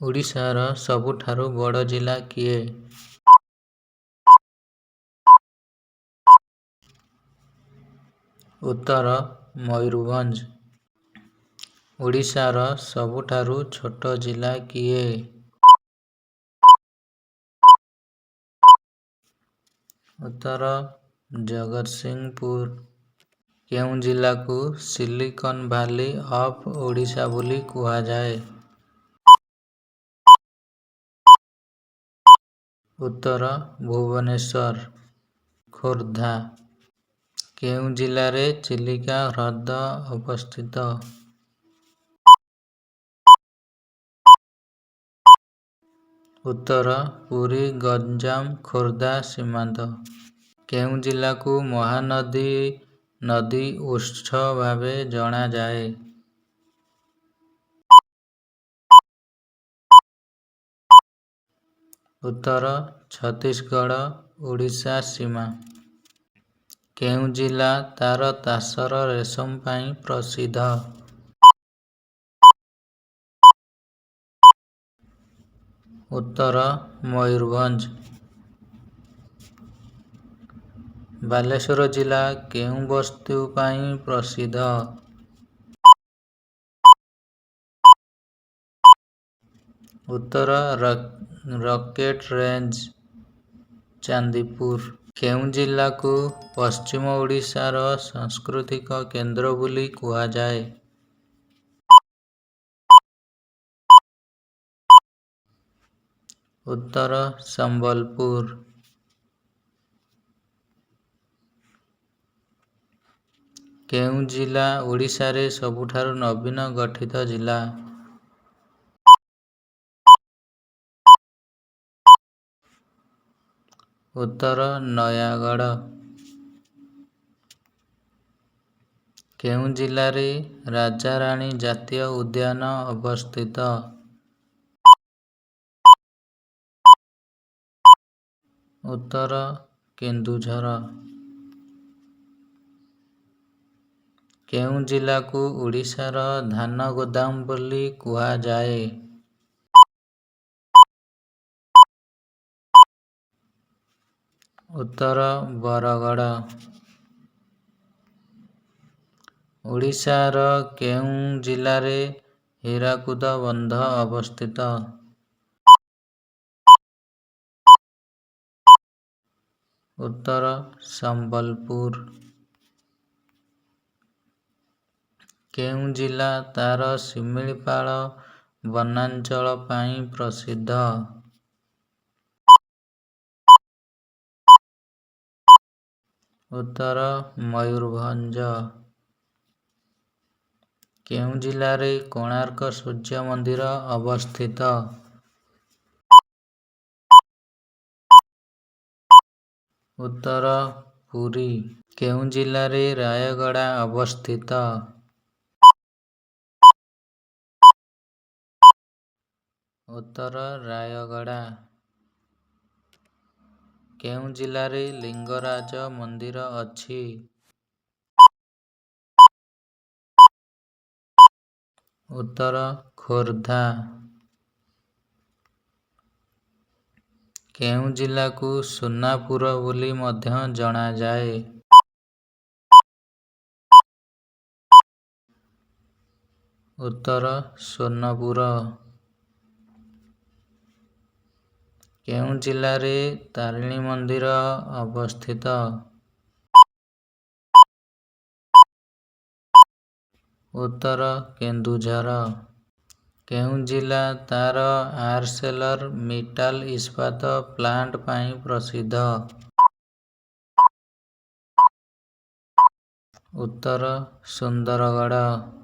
ଓଡ଼ିଶାର ସବୁଠାରୁ ବଡ଼ ଜିଲ୍ଲା କିଏ? ଉତ୍ତର ମୟୂରଭଞ୍ଜ। ଓଡ଼ିଶାର ସବୁଠାରୁ ଛୋଟ ଜିଲ୍ଲା କିଏ? ଉତ୍ତର ଜଗତସିଂହପୁର। କେଉଁ ଜିଲ୍ଲାକୁ ସିଲିକନ୍ ଭ୍ୟାଲି ଅଫ୍ ଓଡ଼ିଶା ବୋଲି କୁହାଯାଏ? ଉତ୍ତର ଭୁବନେଶ୍ୱର। ଖୋର୍ଦ୍ଧା। କେଉଁ ଜିଲ୍ଲାରେ ଚିଲିକା ହ୍ରଦ ଅବସ୍ଥିତ? ଉତ୍ତର ପୁରୀ ଗଞ୍ଜାମ ଖୋର୍ଦ୍ଧା ସୀମାନ୍ତ। କେଉଁ ଜିଲ୍ଲାକୁ ମହାନଦୀ ନଦୀ ଉତ୍ସ ଭାବେ ଜଣାଯାଏ? ଉତ୍ତର ଛତିଶଗଡ଼ ଓଡ଼ିଶା ସୀମା। କେଉଁ ଜିଲ୍ଲା ତାର ତାସର ରେଶମ ପାଇଁ ପ୍ରସିଦ୍ଧ? ଉତ୍ତର ମୟୂରଭଞ୍ଜ। ବାଲେଶ୍ୱର ଜିଲ୍ଲା କେଉଁ ବସ୍ତୁ ପାଇଁ ପ୍ରସିଦ୍ଧ? ଉତ୍ତର ରକେଟ୍ ରେଞ୍ଜ, ଚାନ୍ଦିପୁର। କେଉଁ ଜିଲ୍ଲାକୁ ପଶ୍ଚିମ ଓଡ଼ିଶାର ସାଂସ୍କୃତିକ କେନ୍ଦ୍ର ବୋଲି କୁହାଯାଏ? ଉତ୍ତର ସମ୍ବଲପୁର। କେଉଁ ଜିଲ୍ଲା ଓଡ଼ିଶାରେ ସବୁଠାରୁ ନବୀନ ଗଠିତ ଜିଲ୍ଲା? ଉତ୍ତର ନୟାଗଡ଼। କେଉଁ ଜିଲ୍ଲାରେ ରାଜାରାଣୀ ଜାତୀୟ ଉଦ୍ୟାନ ଅବସ୍ଥିତ? ଉତ୍ତର କେନ୍ଦୁଝର। କେଉଁ ଜିଲ୍ଲାକୁ ଓଡ଼ିଶାର ଧାନ ଗୋଦାମ ବୋଲି କୁହାଯାଏ? ଉତ୍ତର ବରଗଡ଼। ଓଡ଼ିଶାର କେଉଁ ଜିଲ୍ଲାରେ ହୀରାକୁଦ ବନ୍ଧ ଅବସ୍ଥିତ? ଉତ୍ତର ସମ୍ବଲପୁର। କେଉଁ ଜିଲ୍ଲା ତାର ଶିମିଳିପାଳ ବନାଞ୍ଚଳ ପାଇଁ ପ୍ରସିଦ୍ଧ? ଉତ୍ତର ମୟୂରଭଞ୍ଜ। କେଉଁ ଜିଲ୍ଲାରେ କୋଣାର୍କ ସୂର୍ଯ୍ୟ ମନ୍ଦିର ଅବସ୍ଥିତ? ଉତ୍ତର ପୁରୀ। କେଉଁ ଜିଲ୍ଲାରେ ରାୟଗଡ଼ା ଅବସ୍ଥିତ? ଉତ୍ତର ରାୟଗଡ଼ା। କେଉଁ ଜିଲ୍ଲାରେ ଲିଙ୍ଗରାଜ ମନ୍ଦିର ଅଛି? ଉତ୍ତର ଖୋର୍ଦ୍ଧା। କେଉଁ ଜିଲ୍ଲାକୁ ସୁନାପୁର ବୋଲି ମଧ୍ୟ ଜଣାଯାଏ? ଉତ୍ତର ସୋନପୁର। କେଉଁ ଜିଲ୍ଲାରେ ତାରିଣୀ ମନ୍ଦିର ଅବସ୍ଥିତ? ଉତ୍ତର କେନ୍ଦୁଝର। କେଉଁ ଜିଲ୍ଲା ତାର ଆର୍ସେଲର ମିଟାଲ ଇସ୍ପାତ ପ୍ଲାଣ୍ଟ ପାଇଁ ପ୍ରସିଦ୍ଧ? ଉତ୍ତର ସୁନ୍ଦରଗଡ଼।